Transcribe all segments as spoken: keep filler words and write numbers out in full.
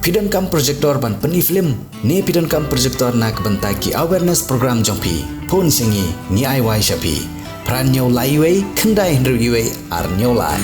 Phi donkam projector ban pyni film ne phi donkam projector na ka bynta ki awareness program jong phi? Phone sha ngi, ngi ai wai sha phi. Phra hynñiew lai wei, khyndai hynriew wei, ar hynñiew lai.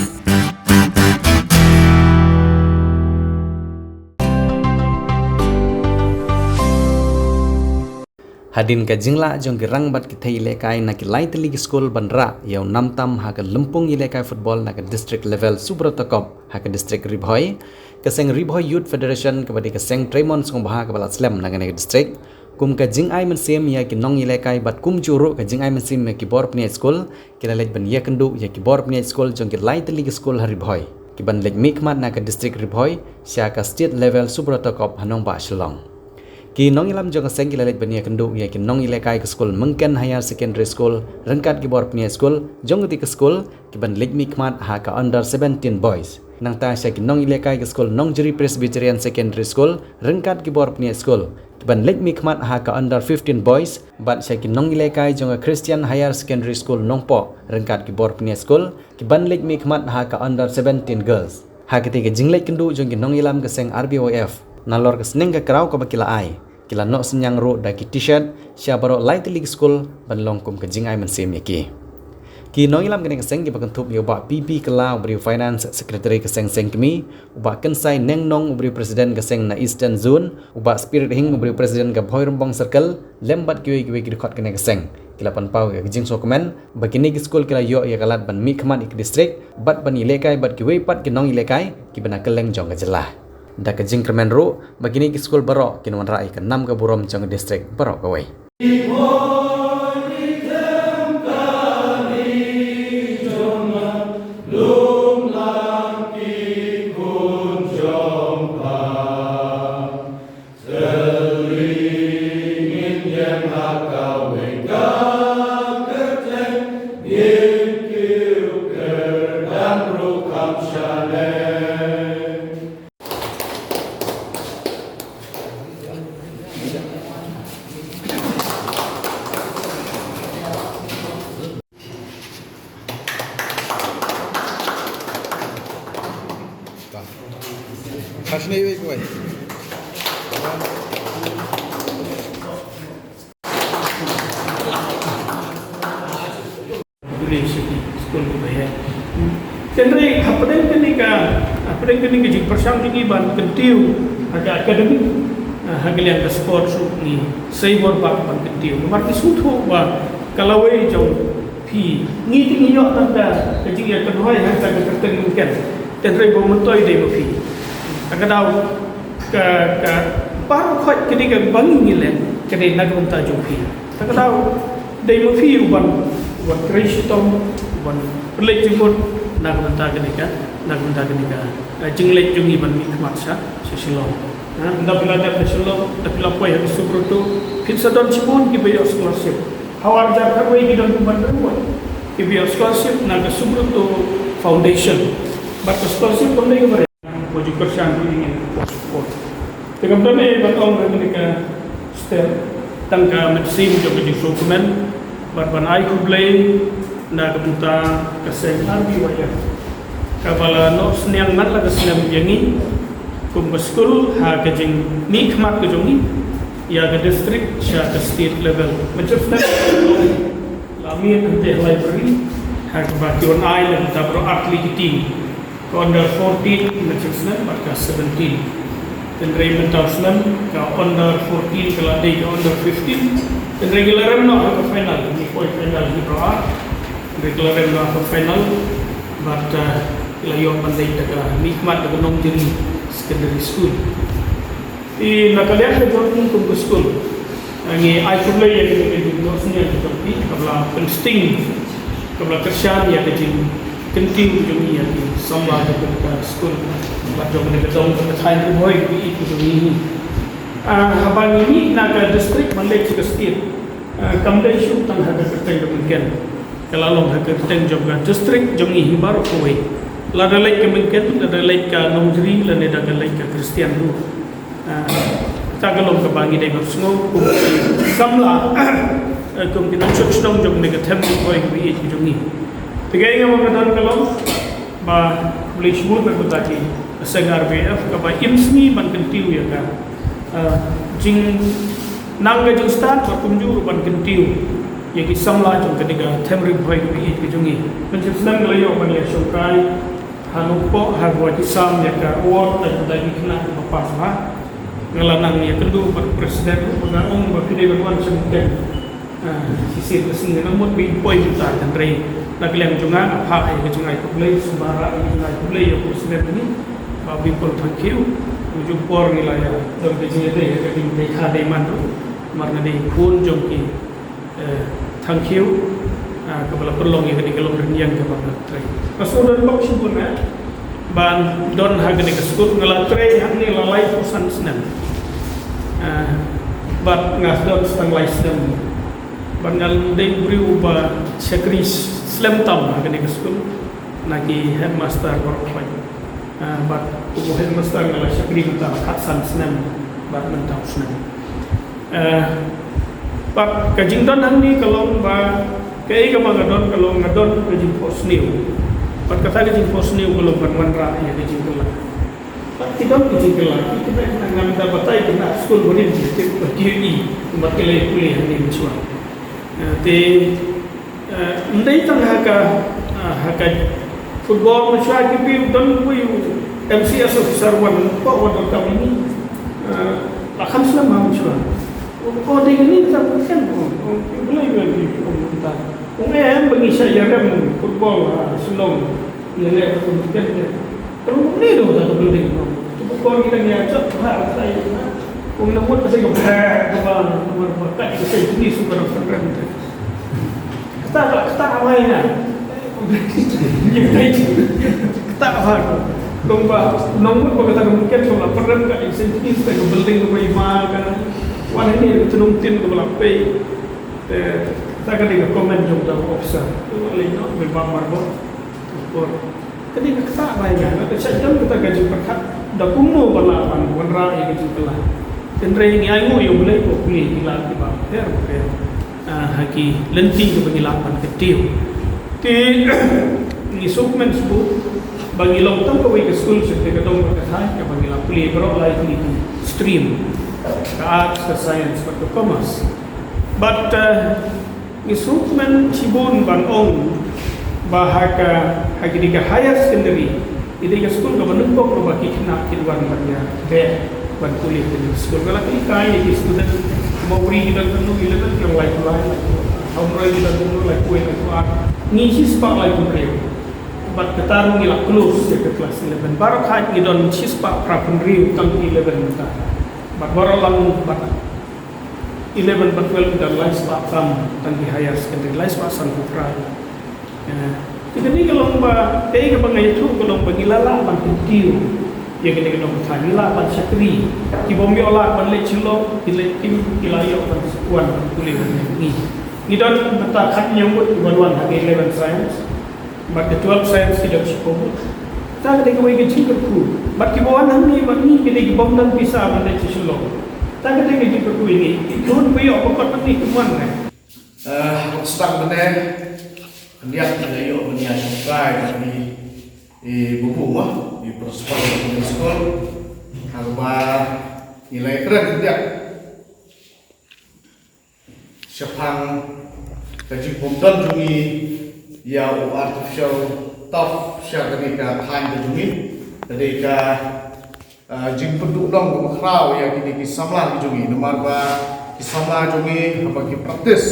Hadien ka jinglah jong ki rangbah ki thei ïalehkai na ki lai tylli ki skul ban rah ïa u namtam ha ka lympung ïalehkai football na ka district level Subroto Cup ha ka district Ri Bhoi, ka seng Ri Bhoi Youth Federation kaba dei ka seng treimon sngewbha kaba la slem na kane ka district, kum ka jingai mynsiem ïa ki nongïalehkai bad kumjuh ruh ka jingai mynsiem ïa ki bor pynïaid skul, ki la leit ban ïakynduh ïa ki bor pynïaid skul jong ki lai tylli ki skul ha Ri Bhoi, ki ban leit mihkhmat na ka district Ri Bhoi sha ka state level Subroto Cup ha nongbah Shillong. Ki nongïalam jong ka seng ki la leit ban ïakynduh ïa ki nongïalehkai ka skul Myngken Higher Secondary School ryngkat ki bor pynïaid skul jong kata ka skul, ki ban leit mihkhmat ha ka under seventeen boys. Nangta sha ki nongïalehkai ka skul Nongjri Presbyterian Secondary School ryngkat ki bor pynïaid skul, ki ban leit mihkhmat ha ka under fifteen boys, bad sha ki nongïalehkai jong ka Christian Higher Secondary School Nongpoh ryngkat ki bor pynïaid skul, ki ban leit mihkhmat ha ka under seventeen girls. Ha katei ka jingleit kynduh jong ki nongïalam ka seng R B Y F, nalor ka sneng ka kraw kaba ki la ai, ki la noh synñiang ruh da ki T-shirt sha baroh lai tylli ki skul ban long kum ka jingai mynsiem ïa ki. Ki nongïalam kane ka seng kiba kynthup ïa u Bah P P Kylla uba dei u Finance Secretary ka seng Seng Kmie, u Bah Kynsai Nengnong uba dei u President ka seng na Eastern Zone, u Bah Spirit Hing uba dei u President ka Bhoirymbong Circle, lem bad kiwei kiwei ki dkhot kane ka seng, ki la pynpaw ïa ka jingsngewkmen ba kine ki skul ki la ïoh ïa ka lad ban mihkhmat ïa ka district bad ban ïalehkai bad kiwei pat ki nongïalehkai kiba na kylleng jong ka jylla. Da ka jingkyrmen ruh ba kine ki skul baroh kin wanrah ïa ka nam ka burom jong ka district baroh kawei. Dule sha ki skul kiba heh. Hynrei hapdeng kane ka, hapdeng kane ka jingpyrshang jong ngi ban kyntiew ha ka academic, ha ka liang ka sport ruh ngi sei bor bak ban kyntiew. Namar ngi sngewthuh ba ka lawei jong phi, ngi te ngi ïoh tang ka jingïakynhoi ha ka kyrteng Myngken. Hynrei ba myntoi dei ma phi. Ka daw ka, ka baroh khoit kane kaba ngi ngi leh ka dei na ka bynta jong phi. Te ka daw dei ma phi u ban, u ban trei shitom, u ban pynleit jingmut na ka bynta kane ka, na ka bynta kane ka, eh, jingleit jong ngi ban mihkhmat sha, sha Shillong. Ha, ynda phi la dep na Shillong, ynda phi la poi ha ka Subroto, phin sa don shibun kiba ïoh scholarship. Haduh ar hajar khatwei ki don kumban rynwei kiba ïoh scholarship na ka Subroto Foundation. Bad ka scholarship kam dei kaba Ko ju kyrshan ruh ïa ngi ko. Te kumta ne ban ong ha kane ka step tang ka mynsiem jong ka jingsngewkmen bad ban ai khublei na ka bynta ka seng R B Y F kaba la noh synñiang man la ka snem ïa ngi kum ka skul ha ka jingmihkhmat ka jong ngi ïa ka district sha ka state level. Mynsiem snem la mih hangtei ha library ha kaba ki wan ai la ka bynta baroh artylli ki team. Ka under fourteen, ka mynsiem snem bad ka seventeen. Hynrei mynta u snem ka under fourteen ka la dei ka under fifteen. Hynrei ki la rem noh ha ka final, ngi poi final hi baroh ar. Hynrei ki la rem noh ha ka final bad, eh, ki la ïoh ban dei da ka mihkhmat da ka Nongjri Secondary School. Te na ka liang ka jong ngi kum ka skul, eh, ngi ai khublei ïa kane ka jingnoh synñiang ka jong phi kaba la pynsting, kaba la kyrshan ïa ka jingkyntiew jong ngi ïa ki samla jong kane ka skul bad jong kane ka dong ka thaiñ Ri Bhoi kaba ïeit ka jong ngi. Ah, haba ngi mih na ka district ban leit sha ka state, ah, kam dei shuh tang ha ka kyrteng ka Myngken, ka la long ha ka kyrteng jong ka district jong ngi hi baroh kawei. Lada leit ka Myngken, lada leit ka Nongjri, lane da ka leit ka Khristan ruh. Ah, kata ka long kaba ngi dei ban sngew kum ki samla, eh, kum ki nongshong shnong jong kane ka them Ri Bhoi kaba ïeit ka jong ngi. Te kaei nga wan ka don ka long ba khublei shibun bad kata ki Seng R B F kaba im sngi ban kyntiew ïa ka, ah, jing nang ka jingstad bad kumjuh ruh ban kyntiew ïa ki samla jong kane ka them rim hoi kaba ïeit ka jong ngi. Mynshem snem nga la ïoh ban ïa shongkai ha Nongpoh ha kaba ki sam ïa ka award na ka bynta ki khynnah kiba pass bha. Nga la nang ïa kynduh bad president ruh ba nga ong ba phi dei ban wan sha mynta. Ah, shisien ka sngi nga mut ba in poi mynta, hynrei na ka liang jong nga nga phah ïa ka jingai khublei, sngewbha rah ïa ka jingai khublei ïa u president ngi Bah Bipul Thangkhiew. Kumjuh por ngi la ïa don ka jingïadei ha ka dei kha dei man ruh, namar nga dei khun jong ki, eh, Thangkhiew, ah, kaba la pynlong ïa kane ka longrynieng kaba nga trei. Nga shu don bok shibun, eh, ban don ha kane ka skul, nga la trei hangne la laiphew san snem. Ah, bad nga don tang lai snem. Bad nga dei u briew uba shakri slem tam ha kane ka skul na ki headmaster baroh khoit. Ah, bad kum u headmaster nga la shakri mynta la khatsan snem bad mynta u snem. Eh, bad ka jingdon hangne ka long ba kaei kaba nga don ka long nga don ka jingphohsniew. Bad kata ka jingphohsniew ka long ban wanrah ïa ka jingkylla. Bad ki don ka jingkylla, ki khynnah, ngam da batai, ki khynnah skul barim ki tip ba ki ïohi, bad ki la ïa pule hangne mynshuwa. Eh, te, eh, ym dei tang ha ka, ah, ha ka football mynshuwa, ki briew don uwei u M C S officer wan, ko wan ka kam ini, eh, la kham snem ha mynshuwa. Ko dei kane ka kam, ko, ko, ko, Blei wan ki, ko, ko, ko, ko, em, ba ngi shah ïarem football ha Shillong. Ïa leh ka kum ken ken. Ka long kumne ruh kata ka building, no. Tu ka por ngi dang ïa jot bha ka tai, na. Kum na mut ka sei ka bha ka ba, ka ba, ka ba, ka sei ni su ka dang pynrem te. Kata ba, kata ba ïa. Ngi tai. Kata ba. Kum ba, na mut ba kata ka mungkin ka ba pynrem ka sei ni su ka building ka ba ïa ma ka. Wan ni ka tunung tin ka ba la pei. Te, kata ka dei ka comment jong ka officer. Tu ka lei no, me ba mar bo. Por. Ka dei ka ktah bai nga, ka shah don kata ka jingpyrkhat da kumno ba lah ban wanrah ïa ka jingkylla. Hynrei ngi ainguh ïa U Blei ba U Blei ki lad kiba pher ba pher. Ah, ha ki lynti kiba ngi lah ban kyntiew. Te ngi sngewkmen shuh ba ngi long tang kawei ka skul sha ka dong ka thaiñ kaba ngi lah pule baroh lai ki stream. Ka arts, ka science, bad ka commerce. But, uh, ngi sngewkmen shibun ban ong ba ha ka, ha ki dei ka higher secondary, ki dei ka skul kaba nyngkong kaba ki khynnah kin wan ban ïa beh ban pule ha ki skul. Ka la ki kai ïa ki student ba u ri ki don kano eleven ki ong lai phew lai, hynrei ki don kano lai phew wei lai phew ar. Ngi shispah lai phew hynriew. Bad kata ruh ngi la close ïa ka class eleven. Baroh khat ngi don shispah phra phew hynriew tang ki eleven mynta. Bad baroh lang bad eleven bad twelve ki don lai spah tam tang ki higher secondary, lai spah sanphew phra. Te kane ka long ba, kaei kaba nga ïathuh ka long ba ngi la lah ban kyntiew ïa kane ka dong ka thaiñ, ngi lah ban shakri. Ki bym ïoh lah ban leit Shillong, ki leit kim, ki la ïoh ban wan pule ban leit ngi. Ngi don mynta khathynñiew ngut kiba wan ha ka eleven science. Bad ka twelve science ki don shiphew ngut. Kata ka dei kawei ka jingkyrkhu. Bad kiba wan hangne bad ngi ki dei ki bym don pisa ban leit sha Shillong. Kata ka dei ka jingkyrkhu ïa ngi. Ki khun ba ïoh ba kot hangne kim wan ne. Eh, sdang mynne khyndiat ngi la ïoh ban ïa shongkai bad i, i Babu ma, i principal jong ka skul. Haba ngi la ïakren khyndiat shaphang ka jingbymdon jong ngi ïa u artificial turf sha kane ka thaiñ ka jong ngi. Ka dei ka, ah, jingpynduh dong kaba khraw ïa kine ki samla ki jong ngi, namar ba ki samla jong ngi haba ki practice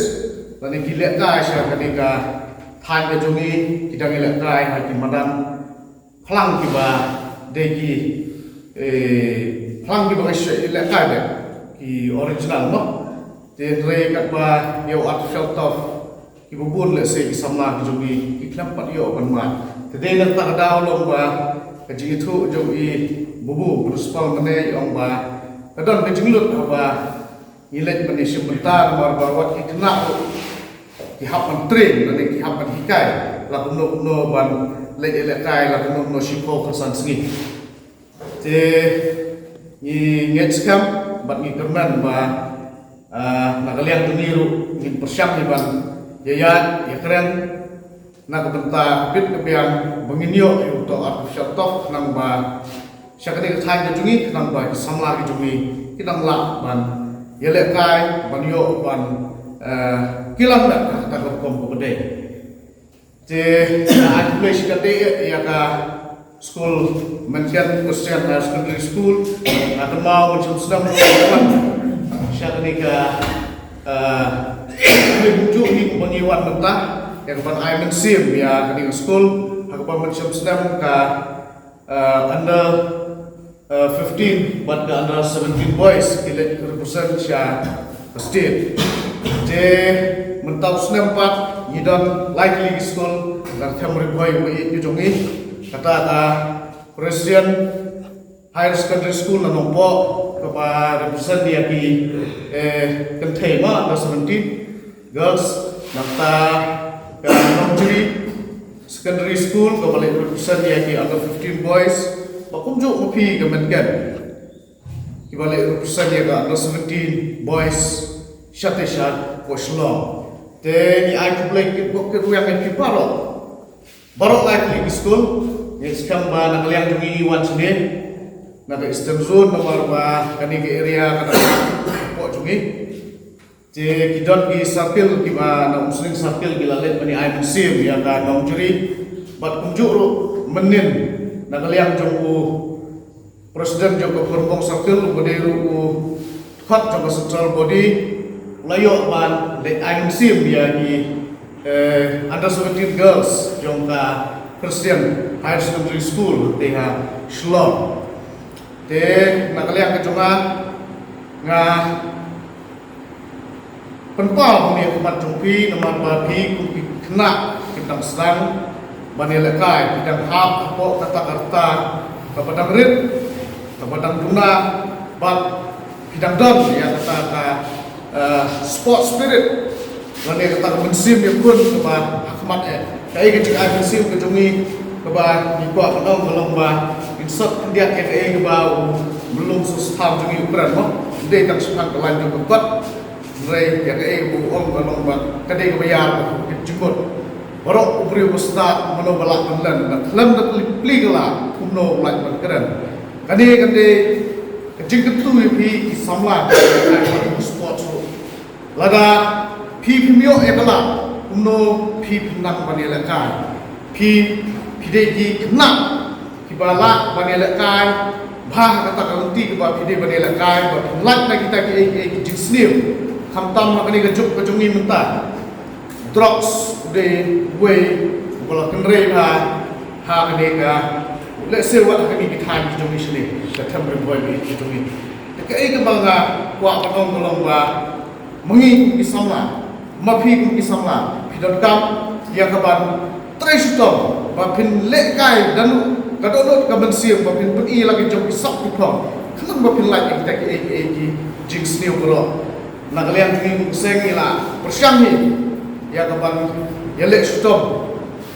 lane ki lehkai sha kane ka thaiñ ka jong ngi, ki dang ïalehkai ha ki madan phlang kiba dei ki, eh, phlang kiba ngi shu lehkai de, ki original mo. Te hynrei katba ïa u artificial turf kiba bun lehse ki samla ki jong ngi ki khlem pat ïoh ban mad. Te dei na kata ka daw long ba ka jingïathuh jong i Babu principal mynne i ong ba ka don ka jinglut haba ngi leit ban ïashim bynta namar ba wat ki khynnah ruh ki hap ban train lane ki hap ban hikai la kumno kumno ban leit ïalehkai la kumno kumno shiphew khatsan sngi. Te ngi ngeit skhem bad ngi kyrmen ba, ah, na ka liang jong ngi ruh ngin pyrshang ïa ban ïaid ïakren na ka bynta ka bit ka biang ba ngin ïoh ïa uto artificial turf khnang ba sha kane ka thaiñ ka jong ngi, khnang ba ki samla ki jong ngi kin nang lah ban ïalehkai, ban ïoh ban, eh, ki lam da ka kata ka rukom kaba dei. Te ai khublei shikatdei ïa ka skul Mynken Christian Higher Secondary School, nga kynmaw mynshem snem ruh nga wan sha kane ka, eh, kane kumjuh hi kumba ngi wan mynta ïa ka ban ai mynsiem ïa kane ka skul, ha kaba mynshem snem ka, eh, under, eh, fifteen bad ka under seventeen boys ki leit represent sha ka state. Te mynta u snem pat ngi don lai tylli ki skul na ka them Ri Bhoi ba ïeit ka jong ngi, kata ka Christian Higher Secondary School na Nongpoh kaba represent ïa ki, eh, kynthei ma under seventeen girls, nangta ka Nongjri Secondary School kaba leit represent ïa ki under fifteen boys, ba kumjuh ma phi ka Mynken kiba leit represent ïa ka under seventeen boys shatei sha Shillong. Te ngi ai khublei kit bok kit rwiang ïa phi baroh. Baroh lai tylli ki skul, ngi skhem ba na ka liang jong ngi ngi wan shane na ka Eastern Zone namar ba kane ka area ka dang hapoh jong ngi. Te ki don ki circle kiba na Umsning circle ki la leit ban ai mynsiem ïa ka Nongjri. Bad kumjuh ruh mynnin na ka liang jong u President jong ka Pyrmong Circle, uba dei ruh u dkhot jong ka Central Body, u la ïoh ban leit ai mynsiem ïa ki, eh, under seventeen girls jong ka Christian Higher Secondary School te ha Shillong. Te na ka liang ka jong nga, nga pynpaw hangne ha khmat jong phi namar ba phi kum ki khynnah ki dang sdang ban ïalehkai, phi dang hap hapoh kata ka rta kaba dang rit, kaba dang duna, bad phi dang don ïa kata ka, eh, sport spirit lane kata ka mynsiem ïakhun kaba ha khmat eh. Kaei ka jingai mynsiem ka jong ngi kaba ngi kwah ban ong ka long ba ngin sot khyndiat ïa kaei kaba u myllung sostham jong ngi u kren mo. Ym dei tang shaphang ka lain jong ka kot, hynrei ïa kaei kaba u ong ka long ba ka dei kaba ïar ka jingmut. Baroh u briew ba stad mano ba lah ban len, ba khlem da plie, plie kylla kumno u lah ban kren. Kane ka dei ka jingkyntu ïa phi ki samla ki sport ruh. Lada phi phim ïoh ïa ka lad, kumno phi phin nang ban ïalehkai? Phi, phi dei ki khynnah kiba lah ban ïalehkai bha ha kata ka lynti kaba phi dei ban ïalehkai, ba phin lait na kita kiei kiei ki jingsniew. Khamtam ha kane ka juk ka jong ngi mynta, drugs u dei uwei uba la kynrei bha ha kane ka, lehse wat ha kane ki thaiñ ki jong ngi shane, ka them Ri Bhoi ba ïeit ka jong ngi. Te kaei kaba nga kwah ban ong ka long ba ma ngi kum ki samla, ma phi kum ki samla, phi donkam ïa ka ban trei shitom ba phin lehkai da ka dohnud ka mynsiem, ba phin pyni ïa la ki jong ki sap ki phong, khnang ba phin lait ïa kita kiei kiei ki jingsniew baroh. Na ka liang jong ngi kum ka seng ngi la pyrshang hi ïa ka ban ïaleh shitom,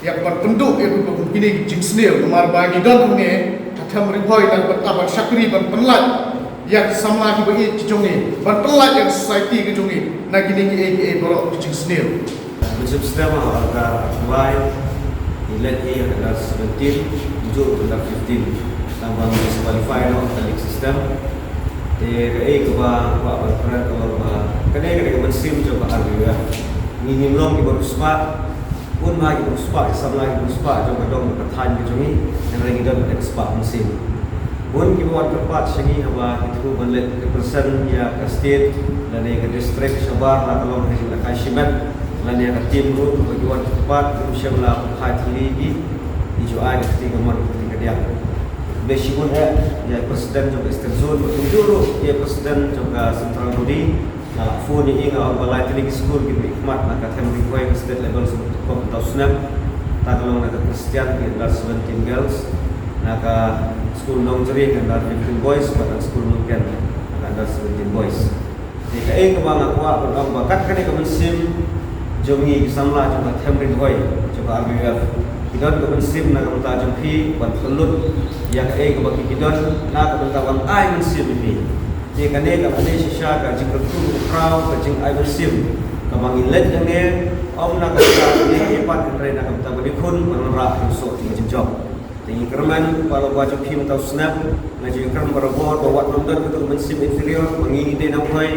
ïa ka ban pynduh ïa ka kum kine ki jingsniew, namar ba ngi don hangne ha them Ri Bhoi na ka bynta ban shakri, ban pynlait ïa ki samla kiba ïeit ki jong ngi, ban pynlait ïa ka society ka jong ngi na kine kiei kiei baroh ki jingsniew. Mynshem snem ha ka July ngi leit ïa ka under seventeen, kumjuh ka under fifteen. Tang ba ngi disqualify noh ha ka league system. Te kaei kaba kwah ban kren ka long ba kane ka dei ka mynsiem jong ka R B U F. Ngi ngim long kiba riewspah, bun ma kiba riewspah, ki samla kiba riewspah jong ka dong ka thaiñ ka jong ngi, hynrei ngi don ka spah mynsiem. Bun kiba wan kyrpad sha ngi haba ki thmu ban leit represent ïa ka state lane ka district shabar, la ka long ka jingïalehkai shimet lane ka team ruh, haba ki wan kyrpad, kim shym la pynhai thylli ïa ki, ki ju ai ka kti kamon ka kti kadiang. Khublei shibun eh ïa i president jong ka Eastern Zone, bad kumjuh ruh ïa i president jong ka Central Body. Nga la phone ïa i, nga ong ba lai tylli ki skul kiba i khmat na ka them Ri Bhoi ka state level sha ka kum mynta u snem. Kata ka long na ka Christian ki under seventeen girls, na ka skul Nongjri ka under fifteen boys, bad na ka skul Mynken na ka under seventeen boys. Te kaei kaba nga kwah ban ong ba kat kane ka mynsiem jong ngi ki samla jong ka them Ri Bhoi jong ka R B U F, ki don ka mynsiem na ka bynta jong phi ban pynlut ïa kaei kaba ki, ki don na ka bynta ban ai mynsiem ïa phi. Te kane ka dei shisha ka jingkyrkhu khraw, ka jingai mynsiem kaba ngi leit hangne, ym na ka bynta ka dei pat, hynrei na ka bynta ba dei khun ban wanrah ïa u soh jong ka jingjop. Ngi kyrmen ba la ba jong phi mynta u snem, nga ju kyrmen barabor ba wat nym don katu ka mynsiem inferior, ba ngi dei nang hoi,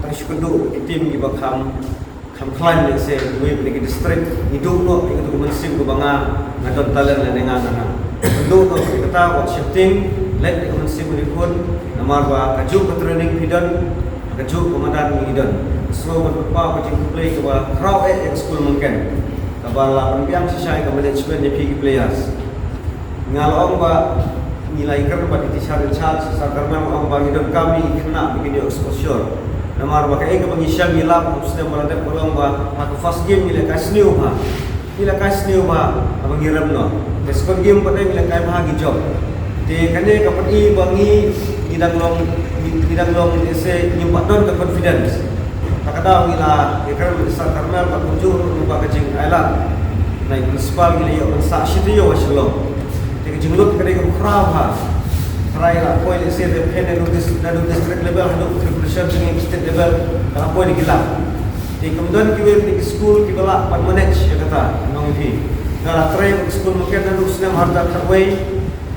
tang shu kynduh ki tim kiba kham, kham khlaiñ lehse, wei bad ki district, ngi duh noh ïa katu ka mynsiem kaba nga, nga don talent lane nga, nga, nga. Kynduh noh ïa kata, wat sheptieng, leit ïa ka mynsiem rikhun, namar ba kajuh ka training phi don, kajuh ka madan ngi don. Sngew ban pynpaw ka jingkhublei kaba khraw eh ïa ka skul Mengken, kaba la pynbiang shisha ïa ka management ïa phi ki players. Nga la ong ba ngi la ïakren bad i teacher in charge, Sir Carmel, nga ong ba ngi donkam ïa ki khynnah ba kin ïoh exposure. Namar ba kaei kaba ngi shem ngi lap ha u snem ba la dep, ka long ba ha ka first game ngi lehkai sniew bha. Ngi lehkai sniew bha haba ngi rem noh. Te second game pat ngi lehkai bha, ngi jop. Te kane ka pyni ba ngi, ngi dang long, ngi, ngi dang long, lehse ngim pat don ka confidence. Ta ka daw ngi la ïakren bad i Sir Carmel bad kumjuh ruh lyngba ka jingailad na i principal, ngi la ïoh ban sah shi taïew ha Shillong. Te ka jinglut ka dei kaba khraw bha. Trai la poi lehse da pher naduh dis-, naduh district level haduh federation, jingim state level, ka la poi da ki lak. Te kam don kiwei pat ki skul kiba lah ban manage ïa kata, ngan ong ïa phi. Nga la trei bad ka skul Mengken naduh u snem arhajar khatwei,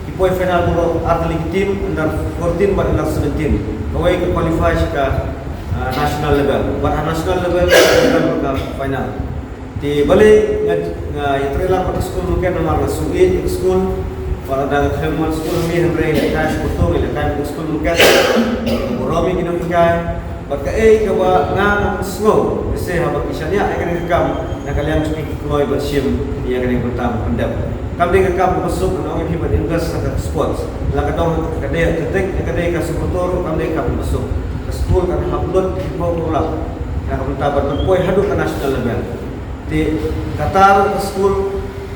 ki poi final baroh ar tylli ki team, under fourteen bad under seventeen. Kawei ka qualify sha ka, ah, national level. Bad ha national level ka final. Te balei nga, nga ïatrei lang bad ka skul Mengken, namar nga sngewsih ïa ka skul. Bad lada nga khlem wan skul hangne, hynrei nga lehkai sha Pyrtuh, nga lehkai bad ka skul Mengken. Burom ïa ki nonghikai. Bad kaei kaba nga, nga sngew, lehse haba ki shaniah ïa kane ka kam na ka liang jong ki, ki kloi ban shim ïa kane ka bynta ban pyndep. Kam dei ka kam kaba suk, ngan ong ïa phi, ban invest ha ka sports. La ka dong ka dei athletics, la ka dei ka supporter, kam dei ka kam kaba suk. Ka skul kan hap lut ki paw ki paw lak na ka bynta ban poi haduh ka national level. Te kata ruh ka skul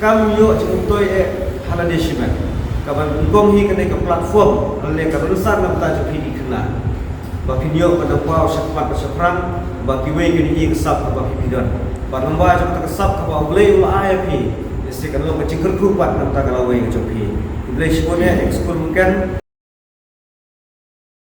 kam ïoh jingmyntoi eh ha lade shimet. Kaba nyngkong hi ka dei ka platform, lane ka rynsan na ka bynta jong phi ki khynnah, ba phin ïoh ban nang paw shakhmat bad shaphrang, ba kiwei kin ïohi ka sap kaba phi don. Bad lyngba jong kata ka sap kaba U Blei u la ai ïa phi, lehse kan long ka jingkyrkhu pat na ka bynta ka lawei ka jong phi. Khublei shibun ïa ka skul Mengken.